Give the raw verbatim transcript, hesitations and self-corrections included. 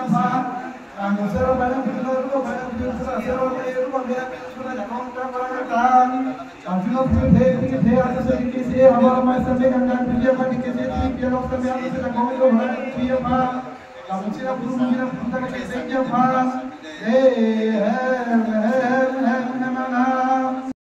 aphan. Ang sero banyak video, banyak video, sero, sero, banyak video, jakong, jakong, jakong. Arjuna puthe, puthe, arjuna se kisi, haba ramai sampai kangkang puthe apa dikisi, puthe lok sampai arjuna se jakong, jakong, puthe apa. Kamu sila puthe, puthe, puthe, puthe apa. Eh, eh, eh, eh.